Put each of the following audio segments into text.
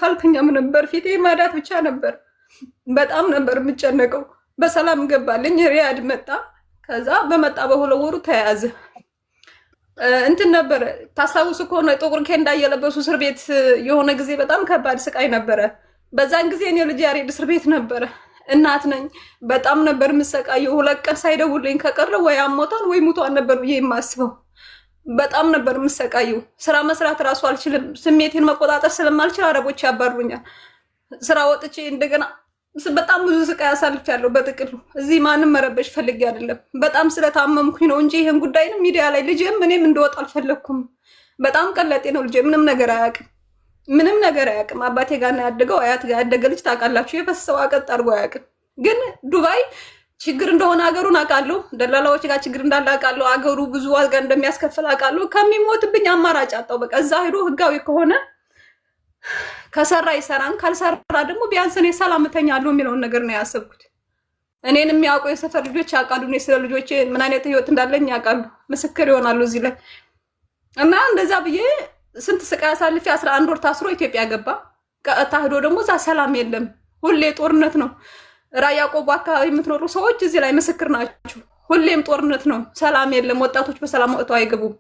አልተኛም ነበር። ፊቴ ማዳት ብቻ ነበር። በጣም ነበር የምጨነቀው። በሰላም ገባልኝ። ሪያድ መጣ። ከዛ በመጣ በ2 ወሩ ተያዘ። እንትን ነበረ፣ ታስታውሱ ከሆነ ጥቁር ኬንዳ እየለበሱ እስር ቤት የሆነ ጊዜ በጣም ከባድ ስቃይ ነበረ። በዛን ጊዜ እኔ ልጅ ያሬድ እስር ቤት ነበረ። እናት ነኝ። በጣም ነበር የምሰቃየው። 2 ቀን ሳይደውልኝ ከቀረ ወይ አሞታል ወይ ሙቷል ነበር ብዬ የማስበው። በጣም ነበር የምሰቃየው። ስራ መስራት እራሱ አልችልም። ስሜቴን መቆጣጠር ስለማልችል አረቦች ያባሩኛል። ስራ ወጥቼ እንደገና በጣም ብዙ ስቃይ አሳልፌያለሁ። በጥቅሉ እዚህ ማንም መረበሽ ፈልጌ አይደለም። በጣም ስለታመምኩኝ ነው እንጂ ይህን ጉዳይንም ሚዲያ ላይ ልጄም እኔም እንደወጣ አልፈለግኩም። በጣም ቀለጤ ነው ልጄ። ምንም ነገር አያውቅም። ምንም ነገር አያውቅም። አባቴ ጋር ነው ያደገው። አያት ጋር ያደገ ልጅ ታውቃላችሁ፣ የፈሰሰው አቀጥ አድርጎ አያውቅም። ግን ዱባይ ችግር እንደሆነ ሀገሩን አውቃለሁ። ደላላዎች ጋር ችግር እንዳለ አውቃለሁ። አገሩ ብዙ ዋጋ እንደሚያስከፍል አውቃለሁ። ከሚሞትብኝ አማራጭ አጣው። በቃ እዛ ሄዶ ህጋዊ ከሆነ ከሰራ ይሰራን፣ ካልሰራ ደግሞ ቢያንስ እኔ ሰላም እተኛለሁ የሚለውን ነገር ነው ያሰብኩት። እኔን የሚያውቁ የሰፈር ልጆች ያውቃሉ። እኔ ስለ ልጆቼ ምን አይነት ህይወት እንዳለኝ ያውቃሉ። ምስክር ይሆናሉ እዚህ ላይ። እና እንደዛ ብዬ ስንት ስቃይ አሳልፌ 11 ወር ታስሮ ኢትዮጵያ ገባ። ቀጥታ ሄዶ ደግሞ እዛ ሰላም የለም፣ ሁሌ ጦርነት ነው። ራያ ቆቦ አካባቢ የምትኖሩ ሰዎች እዚህ ላይ ምስክር ናችሁ። ሁሌም ጦርነት ነው፣ ሰላም የለም። ወጣቶች በሰላም ወጥተው አይገቡም።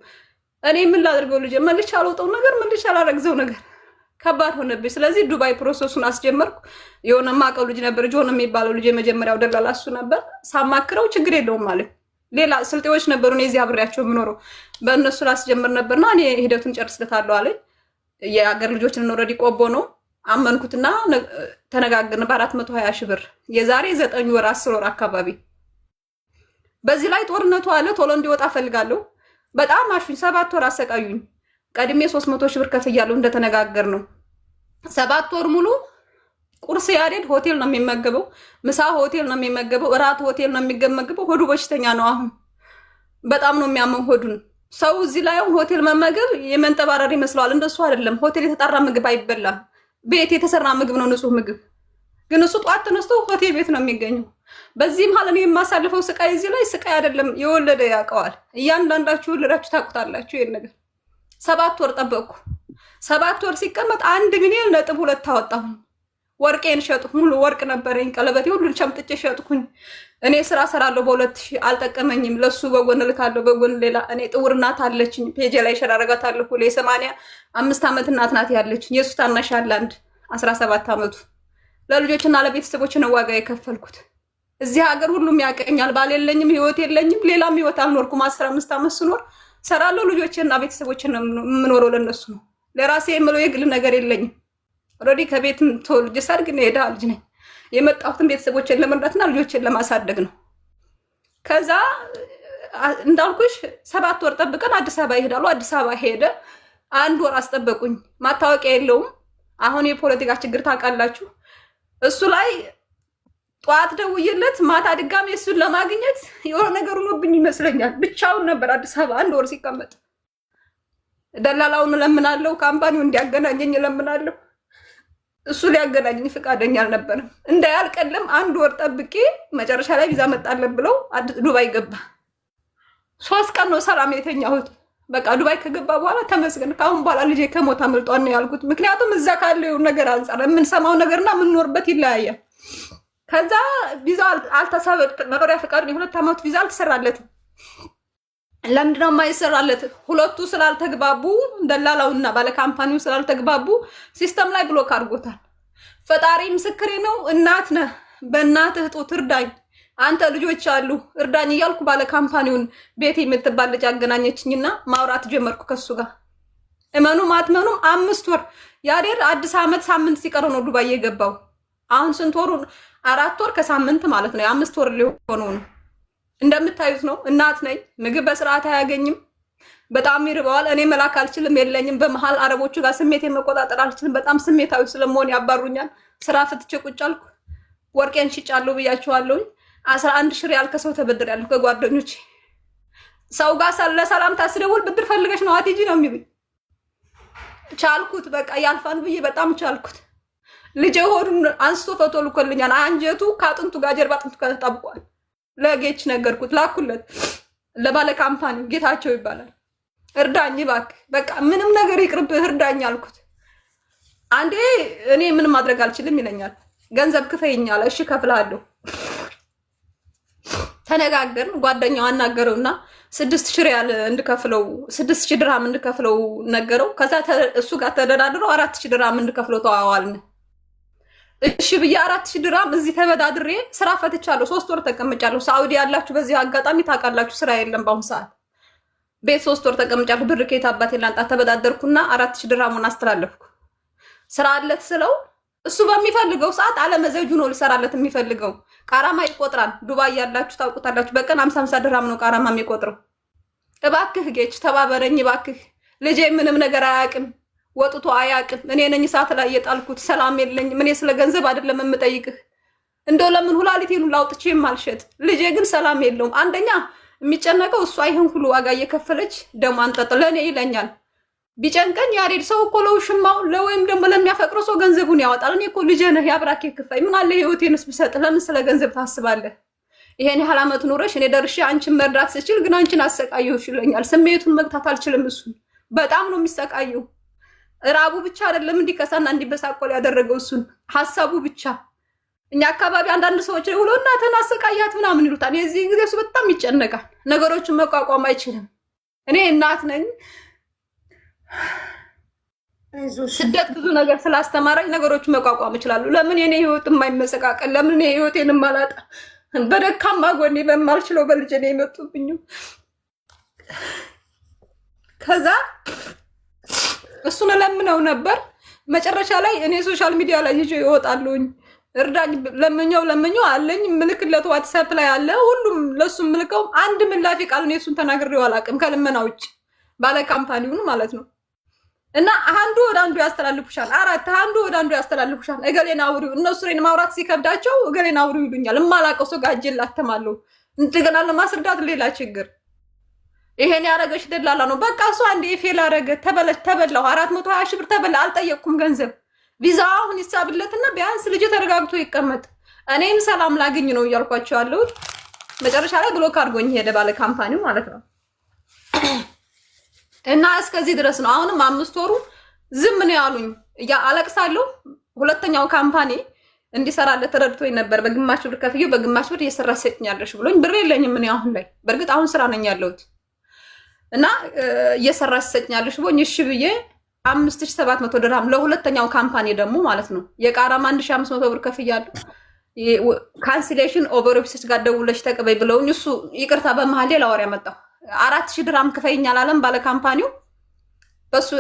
እኔ ምን ላድርገው ልጄ? መልሼ አልወጣው ነገር፣ መልሼ አላረግዘው ነገር ከባድ ሆነብኝ። ስለዚህ ዱባይ process ኡን አስጀመርኩ። የሆነ ማቀው ልጅ ነበር፣ ጆን የሚባለው ልጅ፣ የመጀመሪያው ደላላ እሱ ነበር። ሳማክረው ችግር የለውም ማለት ሌላ ስልጤዎች ነበሩ፣ እኔ እዚህ አብሬያቸው የምኖረው፣ በእነሱ ላስጀምር ነበርና እኔ ሂደቱን ጨርስለታለሁ አለኝ። የሀገር ልጆችን already ቆቦ ነው፣ አመንኩትና ተነጋግርን በ420 ሺህ ብር የዛሬ 9 ወር 10 ወር አካባቢ። በዚህ ላይ ጦርነቱ አለ። ቶሎ እንዲወጣ ፈልጋለሁ። በጣም አሹኝ። 7 ወር አሰቃዩኝ። ቀድሜ 300 ሺህ ብር ከፍያለሁ እንደተነጋገር ነው። 7 ወር ሙሉ ቁርስ ያሬድ ሆቴል ነው የሚመገበው፣ ምሳ ሆቴል ነው የሚመገበው፣ እራት ሆቴል ነው የሚመገበው። ሆዱ በሽተኛ ነው አሁን፣ በጣም ነው የሚያመው ሆዱን። ሰው እዚህ ላይ ሆቴል መመገብ የመንጠባረር ይመስለዋል። እንደሱ አይደለም። ሆቴል የተጣራ ምግብ አይበላም። ቤት የተሰራ ምግብ ነው ንጹህ ምግብ። ግን እሱ ጠዋት ተነስቶ ሆቴል ቤት ነው የሚገኘው። በዚህ መሀል እኔ የማሳልፈው ስቃይ እዚህ ላይ ስቃይ አይደለም፣ የወለደ ያውቀዋል። እያንዳንዳችሁ ወለዳችሁ ታውቁታላችሁ ይሄን ነገር። 7 ወር ጠበቅኩ። 7 ወር ሲቀመጥ 1.2 ሚሊዮን አወጣሁኝ። ወርቄን ሸጥኩ። ሙሉ ወርቅ ነበረኝ፣ ቀለበቴ ሁሉን ሸምጥጬ ሸጥኩኝ። እኔ ስራ ሰራለሁ በ2000፣ አልጠቀመኝም። ለሱ በጎን እልካለሁ፣ በጎን ሌላ። እኔ ጥውር እናት አለችኝ፣ ፔጄ ላይ share አደርጋታለሁ። ሁሌ የ85 ዓመት እናት ናት ያለችኝ። የእሱ ታናሽ አለ አንድ 17 ዓመቱ። ለልጆችና ለቤተሰቦች ነው ዋጋ የከፈልኩት። እዚህ ሀገር ሁሉም ያቀኛል። ባል የለኝም፣ ህይወት የለኝም፣ ሌላም ህይወት አልኖርኩም። 15 ዓመት ስኖር ሰራለሁ። ልጆችና ቤተሰቦችን ነው የምኖረው፣ ለነሱ ነው። ለራሴ የምለው የግል ነገር የለኝም። Already ከቤት ተወልጄ ሳድግ እኔ የድሃ ልጅ ነኝ። የመጣሁትን ቤተሰቦችን ለመርዳትና ልጆችን ለማሳደግ ነው። ከዛ እንዳልኩሽ 7 ወር ጠብቀን አዲስ አበባ ይሄዳሉ። አዲስ አበባ ሄደ። አንድ ወር አስጠበቁኝ። ማታወቂያ የለውም። አሁን የፖለቲካ ችግር ታውቃላችሁ። እሱ ላይ ጠዋት ደውዬለት ማታ ድጋሜ እሱን ለማግኘት የሆነ ነገር ሆኖብኝ ይመስለኛል። ብቻውን ነበር አዲስ አበባ አንድ ወር ሲቀመጥ። ደላላውን እለምናለሁ፣ company ው እንዲያገናኘኝ እለምናለሁ። እሱ ሊያገናኘኝ ፈቃደኛ አልነበረም። እንዳያልቀልም አንድ ወር ጠብቄ መጨረሻ ላይ ቪዛ መጣለን ብለው ዱባይ ገባ። 3 ቀን ነው ሰላም የተኛሁት። በቃ ዱባይ ከገባ በኋላ ተመስገን፣ ከአሁን በኋላ ልጄ ከሞት አምልጧል ነው ያልኩት። ምክንያቱም እዛ ካለው ነገር አንጻር የምንሰማው ነገርና የምንኖርበት ይለያያል። ከዛ ቪዛ አልተሰበ መኖሪያ ፈቃዱን የ2 ዓመቱ ቪዛ አልተሰራለትም። ለምንድነው የማይሰራለት? ሁለቱ ስላልተግባቡ፣ ደላላውና ባለ company ው ስላልተግባቡ system ላይ block አድርጎታል። ፈጣሪ ምስክሬ ነው። እናት ነህ፣ በእናትህ ጡት እርዳኝ፣ አንተ ልጆች አሉ እርዳኝ እያልኩ ባለ company ውን ቤት የምትባል ልጅ አገናኘችኝና ማውራት ጀመርኩ ከሱ ጋር። እመኑም አትመኑም 5 ወር ያሬድ አዲስ ዓመት ሳምንት ሲቀረው ነው ዱባይ የገባው። አሁን ስንት ወሩ? 4 ወር ከሳምንት ማለት ነው። የ5 ወር ሊሆነው ነው። እንደምታዩት ነው። እናት ነኝ። ምግብ በስርዓት አያገኝም። በጣም ይርበዋል። እኔ መላክ አልችልም፣ የለኝም። በመሀል አረቦቹ ጋር ስሜቴን መቆጣጠር አልችልም። በጣም ስሜታዊ ስለመሆን ያባሩኛል። ስራ ፍትቼ ቁጭ አልኩ። ወርቄን ሽጫለሁ ብያችኋለሁኝ። 11 ሺህ ሪያል ከሰው ተበድሬያለሁ ከጓደኞቼ። ሰው ጋር ለሰላምታ ስደውል ብድር ፈልገሽ ነው አትሄጂ ነው የሚሉኝ። ቻልኩት፣ በቃ ያልፋን ብዬ በጣም ቻልኩት። ልጄ ሆዱን አንስቶ ፎቶ ልኮልኛል። አንጀቱ ከአጥንቱ ጋር ጀርባ አጥንቱ ጋር ተጣብቋል። ለጌች ነገርኩት፣ ላኩለት ለባለ company ው፣ ጌታቸው ይባላል። እርዳኝ እባክህ፣ በቃ ምንም ነገር ይቅርብህ፣ እርዳኝ አልኩት። አንዴ እኔ ምንም ማድረግ አልችልም ይለኛል። ገንዘብ ክፈይኛል። እሺ ከፍልሃለሁ። ተነጋገርን። ጓደኛው አናገረውና 6,000 ሪያል እንድከፍለው፣ 6,000 ድርሃም እንድከፍለው ነገረው። ከዛ እሱ ጋር ተደራድረው 4,000 ድርሃም እንድከፍለው ተዋዋልን። እሺ ብዬ 4,000 ድርሃም እዚህ ተበዳድሬ ስራ ፈትቻለሁ። 3 ወር ተቀምጫለሁ። ሳኡዲ ያላችሁ በዚህ አጋጣሚ ታውቃላችሁ፣ ስራ የለም በአሁኑ ሰዓት። ቤት 3 ወር ተቀምጫለሁ። ብር ከየት አባቴ ላምጣ? ተበዳደርኩና 4,000 ድርሃሙን አስተላለፍኩ። ስራ አለት ስለው እሱ በሚፈልገው ሰዓት አለመዘጁ ነው ልሰራለት የሚፈልገው። غرامة ይቆጥራል። ዱባይ ያላችሁ ታውቁታላችሁ። በቀን 50 50 ድርሃም ነው غرامة የሚቆጥረው። እባክህ ጌች ተባበረኝ፣ እባክህ ልጄ ምንም ነገር አያውቅም፣ ወጥቶ አያውቅም። እኔ ነኝ እሳት ላይ የጣልኩት። ሰላም የለኝም። እኔ ስለ ገንዘብ አይደለም የምጠይቅህ፣ እንደው ለምን ሁላሊቴን ሁላ አውጥቼ የማልሸጥ፣ ልጄ ግን ሰላም የለውም። አንደኛ የሚጨነቀው እሷ ይህን ሁሉ ዋጋ እየከፈለች ደሞ አንጠጥ ለእኔ ይለኛል። ቢጨንቀኝ ያሬድ ሰው እኮ ለውሽማው ለወይም ደግሞ ለሚያፈቅረው ሰው ገንዘቡን ያወጣል። እኔ እኮ ልጄ ነህ፣ የአብራኬ ክፋይ፣ ምን አለ ህይወቴንስ ብሰጥ፣ ለምን ስለ ገንዘብ ታስባለህ? ይሄን ያህል ዓመት ኑረሽ እኔ ደርሼ አንቺን መርዳት ስችል ግን አንቺን አሰቃየሁሽ ይለኛል። ስሜቱን መግታት አልችልም። እሱን በጣም ነው የሚሰቃየው። ራቡ ብቻ አይደለም እንዲከሳና እንዲበሳቆል ያደረገው እሱን ሀሳቡ ብቻ። እኛ አካባቢ አንዳንድ ሰዎች ውሎ እናትህን አሰቃያት ምናምን ይሉታል። የዚህ ጊዜ እሱ በጣም ይጨነቃል። ነገሮችን መቋቋም አይችልም። እኔ እናት ነኝ። ስደት ብዙ ነገር ስላስተማረኝ ነገሮችን መቋቋም እችላለሁ። ለምን የኔ ህይወት የማይመሰቃቀል? ለምን እኔ ህይወቴን የማላጣ? በደካማ ጎኔ በማልችለው በልጄ ነው የመጡብኝ። ከዛ እሱን እለምነው ነበር። መጨረሻ ላይ እኔ social media ላይ ይዤ ይወጣሉኝ። እርዳኝ ለምኘው ለምኘው አለኝ ምልክለት WhatsApp ላይ አለ። ሁሉም ለሱ ምልከው አንድ ምላፊ ቃል እኔ እሱን ተናግሬው አላውቅም ከልመና ውጭ፣ ባለ company ውን ማለት ነው። እና አንዱ ወደ አንዱ ያስተላልፉሻል። አራት አንዱ ወደ አንዱ ያስተላልፉሻል። እገሌን አውሪው፣ እነሱ እኔን ማውራት ሲከብዳቸው እገሌን አውሪው ይሉኛል። የማላውቀው ሰው ጋር እጄን ላተማለሁ። እንደገና ለማስረዳት ሌላ ችግር። ይሄን ያረገሽ ደላላ ነው። በቃ እሱ አንዴ fail አረገ፣ ተበላሁ። 420,000 ብር ተበላ። አልጠየቅኩም ገንዘብ። ቪዛ አሁን ይሳብለትና ቢያንስ ልጅ ተረጋግቶ ይቀመጥ፣ እኔም ሰላም ላግኝ ነው እያልኳቸው ያለሁት። መጨረሻ ላይ block አድርጎኝ ሄደ ባለ company ው ማለት ነው። እና እስከዚህ ድረስ ነው። አሁንም 5 ወሩ ዝም ነው ያሉኝ። አለቅሳለሁ። ሁለተኛው company እንዲሰራለት ተረድቶኝ ነበር። በግማሽ ብር ከፍዬ በግማሽ ብር እየሰራ ትሰጭኛለሽ ብሎኝ፣ ብር የለኝም እኔ አሁን ላይ። በእርግጥ አሁን ስራ ነኝ ያለሁት እና እየሰራሽ ትሰጭኛለሽ ብሎኝ እሺ ብዬ 5,700 ድርሃም ለሁለተኛው company ደግሞ ማለት ነው። የ غرامة 1,500 ብር ከፍያለሁ። Cancellation over office ጋር ደውለሽ ተቀበይ ብለውኝ እሱ ይቅርታ በመሀል ሌላ ወሬ ያመጣው 4,000 ድርሃም ክፈይኝ አላለም ባለ company ው። በሱ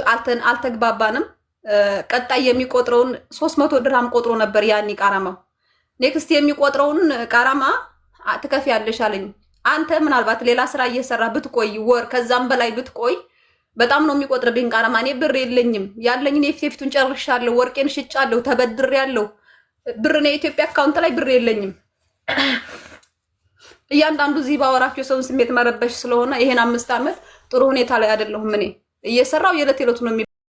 አልተግባባንም። ቀጣይ የሚቆጥረውን 300 ድርሃም ቆጥሮ ነበር ያኔ غرامة ው። Next የሚቆጥረውን غرامة ትከፍያለሽ አለኝ። አንተ ምናልባት ሌላ ስራ እየሰራ ብትቆይ፣ ወር ከዛም በላይ ብትቆይ በጣም ነው የሚቆጥርብኝ غرامة። እኔ ብር የለኝም። ያለኝን የፊት የፊቱን ጨርሻለሁ። ወርቄን ሽጫለሁ፣ ተበድሬያለሁ። ብር ነው የኢትዮጵያ account ላይ ብር የለኝም። እያንዳንዱ እዚህ ባወራቸው የሰውን ስሜት መረበሽ ስለሆነ ይሄን 5 ዓመት ጥሩ ሁኔታ ላይ አይደለሁም። እኔ እየሰራው የዕለት የዕለቱ ነው።